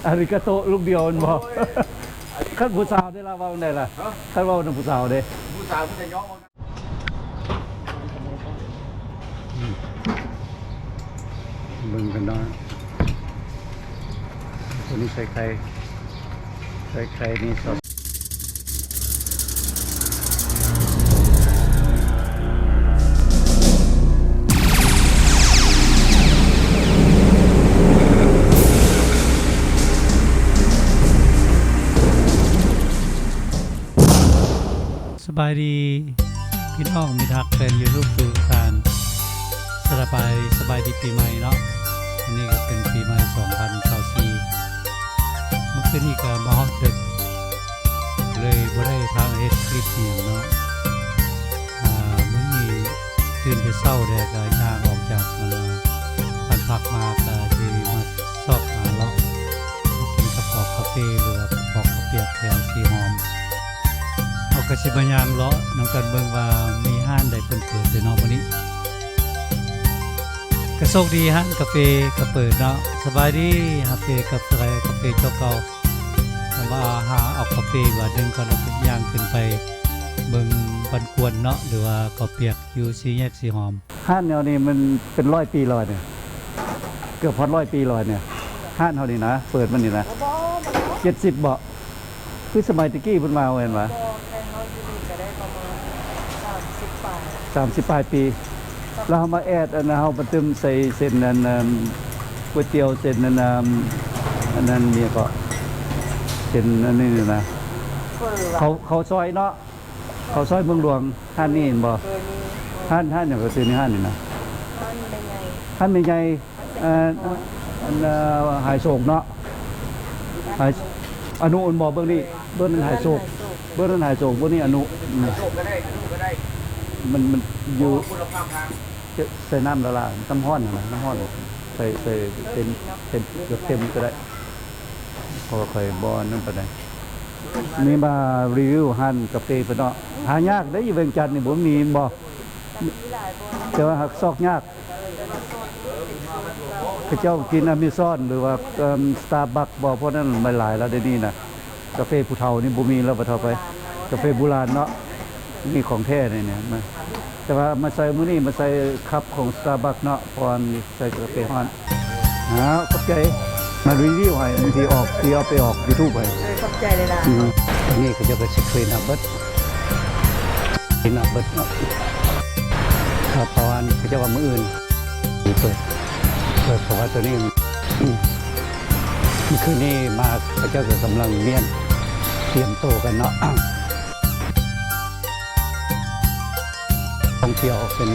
ອາລິກາໂຕະ ລູກດຽວແມ່ນບໍ່? ຄັນຜູ້ສາວເດ້ລະ ເວົ້າແນວໃດລະ? ຮະ? ຄັນເວົ້ານຳຜູ້ສາວເດ້? ຜູ້ສາວມີແຕ່ຍ້ອງ ອືມ ເບິ່ງກັນເນາະ ຕົວນີ້ໃສ່ໄຂ່ ໃສ່ໄຂ່ນີ້ ສະບາຍດີພີ່ນ້ອງມິດຮັກແຟນຢູທູບທຸກທ່ານ ສະບາຍ ສະບາຍດີປີໃໝ່ເນາະ ອັນນີ້ກໍເປັນປີໃໝ່ສອງພັນຊາວສີ່ ເມື່ອຄືນນີ້ກໍມາຮອດດຶກ ເລີຍບໍ່ໄດ້ພາເຮັດຄລິບອີ່ຫຍັງເນາະ ອາ ມື້ນີ້ຕື່ນແຕ່ເຊົ້າແດ່ກໍຍ່າງອອກຈາກ ອັນ ບ້ານພັກມາ ກໍຊິມາຊອກຫາເລາະ ກິນກະປອກກາເຟ ຫຼືວ່າກະປອກເຂົ້າປຽກແຖວສີຫອມ ເຮົາກໍຊິມາຍ່າງເລາະນຳກັນເບິ່ງວ່າມີຮ້ານໃດເພິ່ນເປີດແດ່ເນາະມື້ນີ້ ກໍໂຊກດີຮ້ານກາເຟກໍເປີດເນາະ ສະບາຍດີ ກາເຟ ກາເຟ ກາເຟເຈົ້າເກົ່າ ແຕ່ວ່າຫາເອົາກາເຟບາດໜຶ່ງກ່ອນ ແລ້ວກໍຍ່າງຂຶ້ນໄປເບິ່ງບ້ານກວນເນາະ ຫຼືວ່າເຂົ້າປຽກຢູ່ສີ່ແຍກສີຫອມ. ຮ້ານແນວນີ້ມັນເປັນຮ້ອຍປີແລ້ວນີ້ ເກືອບຮອດຮ້ອຍປີແລ້ວນີ້ ຮ້ານເຮົານີ້ນະ ເປີດມານີ້ນະ ບໍ່ ບໍ່ ບໍ່ ເຈັດສິບບໍ່? ຄືສະໄໝແຕ່ກີ້ເພິ່ນມາແມ່ນຫວາ? ບໍ່ ແຕ່ເຮົາຢູ່ນີ້ກໍໄດ້ປະມານສາມສິບປາຍ ສາມສິບປາຍປີ ແລ້ວເຮົາມາແອດ ອັນ ເຮົາມາຕື່ມໃສ່ເສັ້ນ ອັນ ອັນ ກ໋ວຍຕຽວ ເສັ້ນ ອັນ ອັນ ອັນນັ້ນ ມີຫຍັງເກາະ ເສັ້ນອັນນີ້ນະ ເຝີ ເຂົ້າ ເຂົ້າຊອຍເນາະ. ເຂົ້າຊອຍເມືອງຫຼວງ ຮ້ານນີ້ແມ່ນບໍ່? ໂດຍ ມີ ຮ້ານ ຮ້ານຫຍັງກໍຊື່ນີ້ ຮ້ານນີ້ນະ? ຮ້ານແມ່ໃຫຍ່ ຮ້ານແມ່ໃຫຍ່ ເອີ ອັນ ເອີ ຫາຍໂສກເນາະ ຫາຍ ອະນຸ ແມ່ນບໍ່? ເບິ່ງນີ້ ເບິ່ງນັ້ນຫາຍໂສກ ເບິ່ງນັ້ນຫາຍໂສກ ເບິ່ງນີ້ອະນຸ ອືມ ມັນ ມັນຢູ່ ໃສ່ນ້ຳລະລາຍ ນ້ຳຮ້ອນຫັ້ນນະ ນ້ຳຮ້ອນ ໃສ່ ໃສ່ເຕັມ ເຕັມ ເກືອບເຕັມກໍໄດ້ ເພາະວ່າຂ້ອຍບໍ່ນັ້ນປານໃດ. ນີ້ມາຣີວິວຮ້ານກາເຟເພິ່ນເນາະ ຫາຍາກເດ້ ຢູ່ວຽງຈັນນີ້ບໍ່ມີແມ່ນບໍ່? ແຕ່ວ່າຫາກຊອກຍາກ ເຂົາເຈົ້າກິນອາເມຊອນ ຫຼືວ່າ ເອີ່ມ ສະຕາບັກບໍ່ ພວກນັ້ນມັນຫຼາຍແລ້ວດຽວນີ້ນະ ກາເຟຜູ້ເຖົ້ານີ້ບໍ່ມີແລ້ວ ບໍ່ເທົ່າໄປ ກາເຟບູຮານເນາະ ນີ້ຂອງແທ້ນີ້ນະ ແຕ່ວ່າມາໃສ່ມື້ນີ້ ມາໃສ່ຄັບຂອງສະຕາບັກເນາະ ເພາະວ່າ ໃສ່ກາເຟຮ້ອນ ອ້າວ ຂອບໃຈ ມາຣີວິວໃຫ້ ບາງທີອອກ ຊິເອົາໄປອອກຢູທູບໃຫ້ ເອີ ຂອບໃຈຫຼາຍໆ ອືມ ຕອນນີ້ເຂົາເຈົ້າກໍຊິຄລີນອັບເບິດ ຄລີນອັບເບິດເນາະ ເພາະວ່າເຂົາເຈົ້າວ່າມື້ອື່ນຊິເປີດ ເປີດ ເພາະວ່າໂຕນີ້ ອືມ ມື້ຄືນນີ້ມາ ເຂົາເຈົ້າກໍກຳລັງມ້ຽນ ຕຽມໂຕກັນເນາະ. ທ່ອງທ່ຽວເປັນ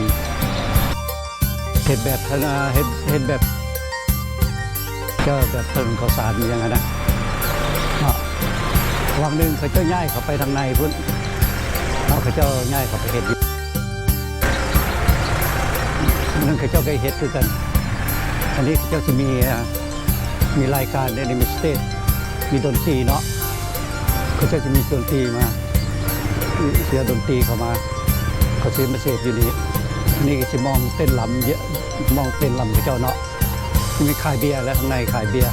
ເຮັດແບບ ເຮັດ ເຮັດແບບ ເຈົ້າ ແບບຖະໜົນເຂົ້າສານອີ່ຫຍັງຫັ້ນນະເນາະ ຫວ່າງໜຶ່ງເຂົາເຈົ້າຍ້າຍເຂົ້າໄປທາງໃນພຸ້ນເນາະ ເຂົາເຈົ້າຍ້າຍເຂົ້າໄປເຮັດຢູ່ ນັ້ນເຂົາເຈົ້າກໍເຮັດຄືກັນ ອັນນີ້ເຂົາເຈົ້າຊິມີ ມີລາຍການເດ້ ມີສະເຕຈ ມີດົນຕີເນາະ ເຂົາເຈົ້າຊິມີດົນຕີມາ ເສຍດົນຕີເຂົ້າມາ ເຂົາຊິມາເສບຢູ່ນີ້ ອັນນີ້ກໍຊິມອງເຕັ້ນລຳ ມອງເຕັ້ນລຳເຂົາເຈົ້າເນາະ ມີຂາຍເບຍ ແລະ ຂ້າງໃນຂາຍເບຍ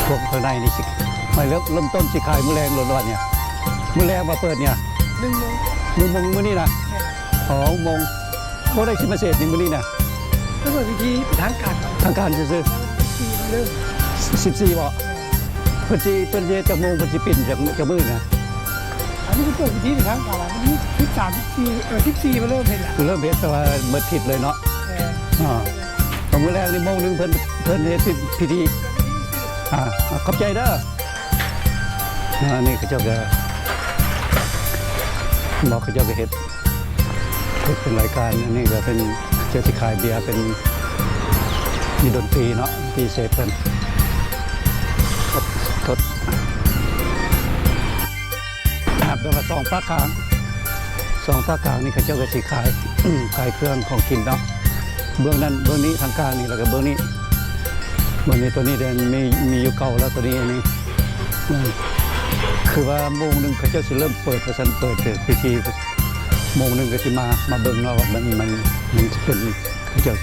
ພວກຂ້າງໃນນີ້ຊິ ໄມ່ເລີ່ມ ເລີ່ມຕົ້ນຊິຂາຍມື້ແລງໂລດວ່ານີ້ ມື້ແລງມາເປີດນີ້ ໜຶ່ງໂມງ ໜຶ່ງໂມງມື້ນີ້ນະ ແມ່ນ ອໍ ຫົກໂມງ ບໍ່ໄດ້ຊິມາເສບນີ້ມື້ນີ້ນະ ເພິ່ນເປີດພິທີເປັນທາງການ ທາງການຊື່ໆ ສິບສີ່ເລີ່ມ ສິບສີ່ບໍ່? ແມ່ນ ເພິ່ນຊິ ເພິ່ນຊິເຮັດຈັກໂມງ ເພິ່ນຊິປິດຈັກ ຈັກມື້ນະ? ອັນນີ້ເພິ່ນເປີດພິທີເປັນທາງການ ວັນທີສິບສາມ ສິບສີ່ ເອີ ສິບສີ່ມາເລີ່ມເຮັດລະ ເລີ່ມເຮັດ ແຕ່ວ່າໝົດທິດເລີຍເນາະ ແມ່ນ ອາ ຕອນມື້ແລງນີ້ໂມງໜຶ່ງ ເພິ່ນ ເພິ່ນເຮັດພິທີ ອາ ຂອບໃຈເດີ. ອັນນີ້ເຂົາເຈົ້າກໍ ໝໍເຂົາເຈົ້າກໍເຮັດ ເຮັດເປັນລາຍການ ອັນນີ້ກໍເປັນ ເຈົ້າຊິຂາຍເບຍ ເປັນ ມີດົນຕີເນາະ ຕີເສບເພິ່ນ ກົດ ກົດ ແບບວ່າສອງຟາກຂ້າງ ສອງຟາກຂ້າງນີ້ເຂົາເຈົ້າກໍຊິຂາຍ ຂາຍເຄື່ອງຂອງກິນເນາະ ເບື້ອງນັ້ນ ເບື້ອງນີ້ ທາງກາງນີ້ ແລ້ວກໍເບື້ອງນີ້ ເບື້ອງນີ້ ໂຕນີ້ໄດ້ມີ ມີຢູ່ເກົ່າແລ້ວ ໂຕນີ້ ອັນນີ້ ອືມ ຄືວ່າໂມງໜຶ່ງເຂົາເຈົ້າຊິເລີ່ມເປີດ ວ່າຊັ້ນ ເປີດພິທີ ໂມງໜຶ່ງກໍຊິມາ ມາເບິ່ງເນາະວ່າມັນ ມັນ ມັນຊິເປັນ ເຂົາເຈົ້າ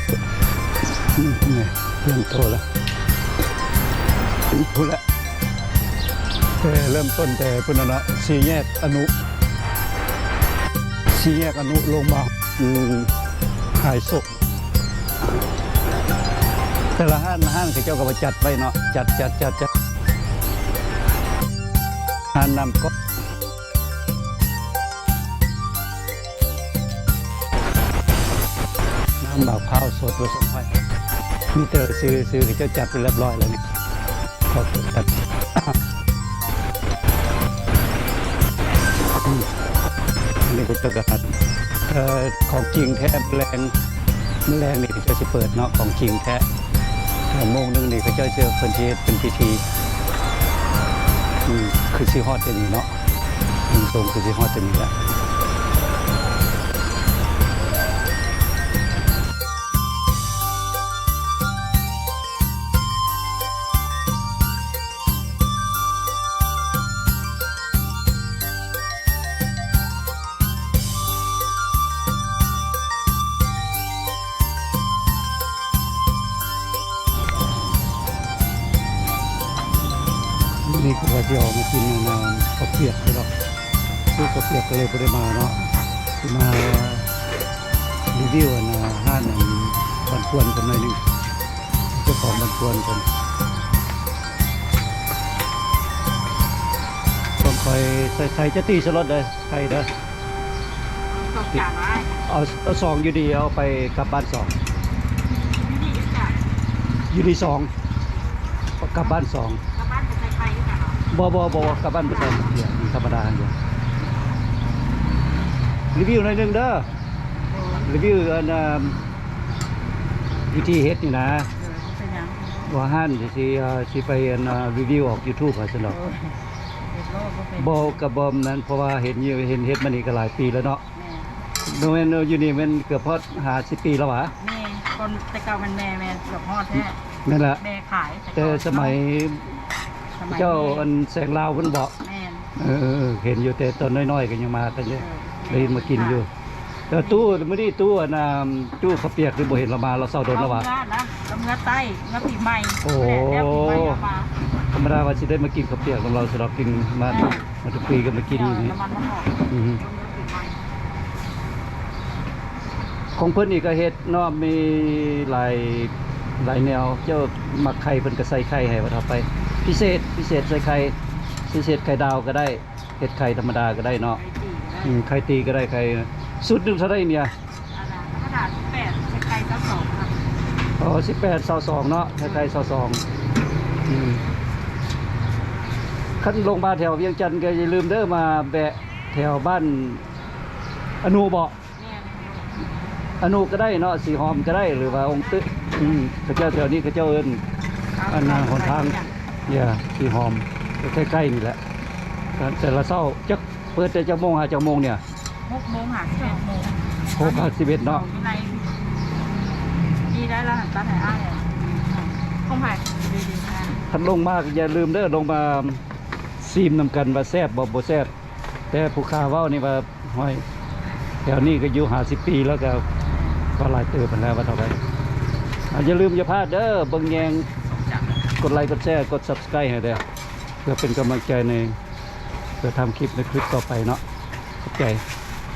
ນີ້ ເລີ່ມໂຕແລ້ວ ພຸ້ນແຫຼະ ແຕ່ເລີ່ມຕົ້ນແຕ່ພຸ້ນນະເນາະ ສີ່ແຍກອະນຸ ສີ່ແຍກອະນຸລົງມາ ອືມ ຫາຍໂສກ ແຕ່ລະຮ້ານ ຮ້ານເຂົາເຈົ້າກໍມາຈັດໄວ້ເນາະ ຈັດ ຈັດ ຈັດ ຈັດ ຮ້ານນ້ຳກໍ ນ້ຳມະພ້າວສົດວ່າຊັ້ນໄປ ມີແຕ່ຊື່ ຊື່ເຂົາເຈົ້າຈັດໄປຮຽບຮ້ອຍແລ້ວນີ້ ເຂົາຈັດ ອືມ ອັນນີ້ເຂົາເຈົ້າກໍຮັດ ເອີ ຂອງຈິງແທ້ ມື້ແລງ ມື້ແລງນີ້ເຂົາເຈົ້າຊິເປີດເນາະ ຂອງຈິງແທ້ ເອີ ໂມງໜຶ່ງນີ້ເຂົາເຈົ້າຊິ ເພິ່ນຊິເຮັດເປັນພິທີ ອືມ ຄືຊິຮອດແຕ່ນີ້ເນາະ ເບິ່ງຊົງຄືຊິຮອດແຕ່ນີ້ແຫຼະ. ມື້ນີ້ກໍວ່າຊິອອກມາກິນອັນນ່າ ເຂົ້າປຽກຢູ່ດອກ ຊື້ເຂົ້າປຽກກໍເລີຍບໍ່ໄດ້ມາເນາະ ຊິມາຣີວິວອັນນ່າ ຮ້ານອັນບ້ານກວນກັນໜ້ອຍໜຶ່ງ ເຈົ້າຂອງບ້ານກວນເພິ່ນ ຕ້ອງຄອຍໃສ່ ໃສ່ຈະຕີສະລັອດເດີ ໄຂ່ເດີ. ສອງຈານ ເອົາ ເອົາສອງຢູ່ດີ ເອົາໄປກັບບ້ານສອງ ຢູ່ດີສອງ ກັບບ້ານສອງ ກັບບ້ານບໍ່ ບໍ່ ບໍ່ ກັບບ້ານບໍ່ໃສ່ ທຳມະດາ ຣີວິວໜ້ອຍໜຶ່ງເດີ ຣີວິວອັນ ວິທີເຮັດນີ້ນະ ເອີ ເປັນຫຍັງ ວ່າຫັ້ນ ຊິ ຊິໄປອັນ ຣີວິວອອກຢູທູບຫັ້ນຊັ້ນດອກ ເຮັດໂລດບໍ່ເປັນ ບໍ່ ກໍບໍ່ນັ້ນ ເພາະວ່າເຫັນຢູ່ ເຫັນເຮັດມານີ້ກໍຫຼາຍປີແລ້ວເນາະ ແມ່ນ ບໍ່ແມ່ນ ຢູ່ນີ້ແມ່ນເກືອບຮອດຫ້າສິບປີແລ້ວຫວາ? ແມ່ນ ກ່ອນແຕ່ເກົ່າແມ່ນແມ່ ແມ່ນເກືອບຮອດແທ້ ແມ່ນລະ ແມ່ຂາຍ ແຕ່ ແຕ່ສະໄໝ ສະໄໝ ເຈົ້າ ແມ່ ອັນແສງລາວພຸ້ນບໍ? ແມ່ນ ເອີ ເອີ ເອີ ເຫັນຢູ່ ແຕ່ຕອນນ້ອຍໆກໍຍັງມາກັນຢູ່ ເອີ ໄດ້ມາກິນຢູ່ ແຕ່ຕູ້ ມື້ນີ້ຕູ້ອັນນ່າ ຕູ້ເຂົ້າປຽກນີ້ບໍ່ເຫັນລາວມາ ລາວເຊົາດົນແລ້ວຫວາ? ລາວເມືອນະ ລາວເມືອໃຕ້ ເມືອປີໃໝ່ ໂອ້ ແລ້ວປີໃໝ່ລາວມາ ທຳມະດາວ່າຊິໄດ້ມາກິນເຂົ້າປຽກນຳລາວ ສະດອກກິນມາ ເອີ ມາທຸກປີກໍມາກິນຢູ່ນີ້ ນ້ຳມັນມັນອອກ ອືຮຶ ລາວເມືອປີໃໝ່ ຂອງເພິ່ນນີ້ກໍເຮັດເນາະ ມີຫຼາຍ ຫຼາຍແນວ ເຈົ້າມັກໄຂ່ເພິ່ນກໍໃສ່ໄຂ່ໃຫ້ວ່າເທົ່າໄປ ພິເສດ ພິເສດໃສ່ໄຂ່ ພິເສດໄຂ່ດາວກໍໄດ້ ເຮັດໄຂ່ທຳມະດາກໍໄດ້ເນາະ ໄຂ່ຕີກໍໄດ້ ອືມ ໄຂ່ຕີກໍໄດ້ ໄຂ່ ຊຸດໜຶ່ງເທົ່າໃດນີ້? ອັນນັ້ນທຳມະດາສິບແປດ ໃສ່ໄຂ່ຊາວສອງ ອໍ ສິບແປດ ຊາວສອງເນາະ ໃສ່ໄຂ່ຊາວສອງ ອືມ ຄັນລົງມາແຖວວຽງຈັນກໍຢ່າລືມເດີ ມາແວະແຖວບ້ານອະນຸບໍ? ແມ່ນ ອະນຸກໍໄດ້ເນາະ ສີຫອມກໍໄດ້ ຫຼືວ່າອົງຕຶ ອືມ ເຂົາເຈົ້າແຖວນີ້ເຂົາເຈົ້າເອີ້ນ ອັນນ່າ ຫົນທາງ ເອີ ສີຫອມ ໃກ້ໆນີ້ແຫຼະ ແຕ່ລະເຊົ້າ ຈັກ ເປີດແຕ່ຈັກໂມງຫາຈັກໂມງນີ້? ຫົກໂມງຫາສິບເອັດໂມງ ຫົກຫາສິບເອັດເນາະ ຢູ່ໃນ ມີໄດ້ລະຫັນຕາໃຫ້ອ້າຍ ຂອງໃຜ? ຄັນລົງມາກໍຢ່າລືມເດີ ລົງມາຊີມນຳກັນວ່າແຊບບໍ່ ບໍ່ແຊບ ແຕ່ຜູ້ຂ້າເວົ້ານີ້ວ່າ ຫ້ອຍ ແຖວນີ້ກໍຢູ່ຫ້າສິບປີແລ້ວ ກໍ ກໍຫຼາຍເຕີບຫັ້ນແຫຼະວ່າເທົ່າໃດ ຢ່າລືມຢ່າພາດເດີ ເບິ່ງແຍງ ກົດໄລ ກົດແຊ ກົດ Subscribe ໃຫ້ແດ່ ເພື່ອເປັນກຳລັງໃຈໃນ ເພື່ອທຳຄລິບໃນຄລິບຕໍ່ໄປເນາະ ຂອບໃຈ.